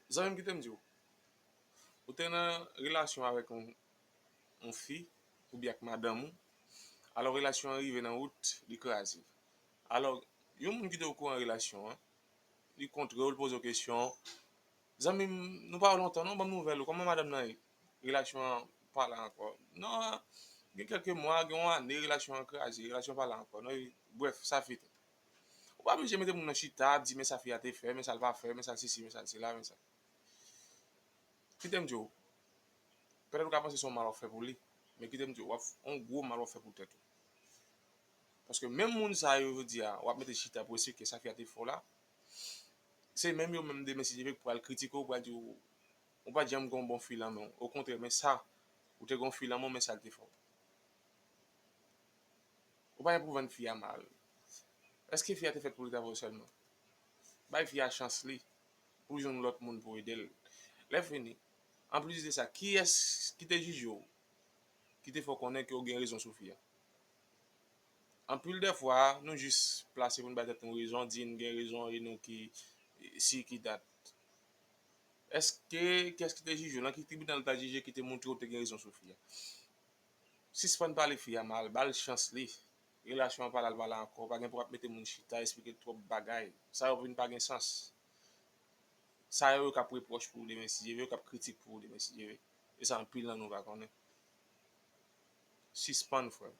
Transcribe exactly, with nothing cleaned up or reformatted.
Zanmi m, kite m di w, ou te nan relasyon avèk yon, yon fi, oubyen ak madanm ou, alò relasyon an rive nan wout, li kraze. Alò, yon moun ki te okouran relasyon an, li kontre w, li poze w kesyon, zanmi m, nou pa wè lontan non, ban m nouvèl ou, kòman madanm nan ye? Relasyon an pa la ankò. Non, gen kèlke mwa, gen yon ane, relasyon an kraze, relasyon an pa la ankò. Non, brèf, sa fete. Ou pa oblije mete moun nan chita, ap di men sa fi a te fè, men sa l pa fè, men sa l sesi, men sa l sela, men sa. Kite m di w, petèt ou ka panse se yon mal w ap fè pou li, men kite m di w, w ap, yon gwo mal w ap fè pou tèt ou. Paske menm moun sa yo, jodi a, w ap mete chita pou esplike sa fi a te fè w la, se menm yo menm demen si Dye vle k pral kritike w, pral di w, ou pa t janm gen yon bon fi lan men w. Okontrè, men sa, ou te gen yon fi lan men w, men sa l te fè w. Ou pa gen pou vann fi a mal. Èske fi a te fèt pou li ta vre sèlman? Bay fi a chans li pou l jwenn lòt moun pou ede l. Lè fini, anplis de sa, kiyès ki te jije w, ki te fè w konnen ke w gen rezon sou fi a? Anpil de fwa, nou jis plase pou n bay tèt nou rezon, di n gen rezon, e nou ki si ki dat. Èske, kiyès ki te jije w? Nan ki tribinal ou ta jije ki te montre w te gen rezon sou fi a? Sispann pale fi a mal, ba l chans li. Relasyon an pa la, l pa la ankò. Pa gen pou w ap mete moun chita, esplike l twòp bagay. Sa yo vin pa gen sans. Sa yo, yo k ap repwòch pou ou demen si Dye vle, yo k ap kritik pou ou demen si Dye vle. E sa anpil nan nou pa konnen. Sispann, frè m.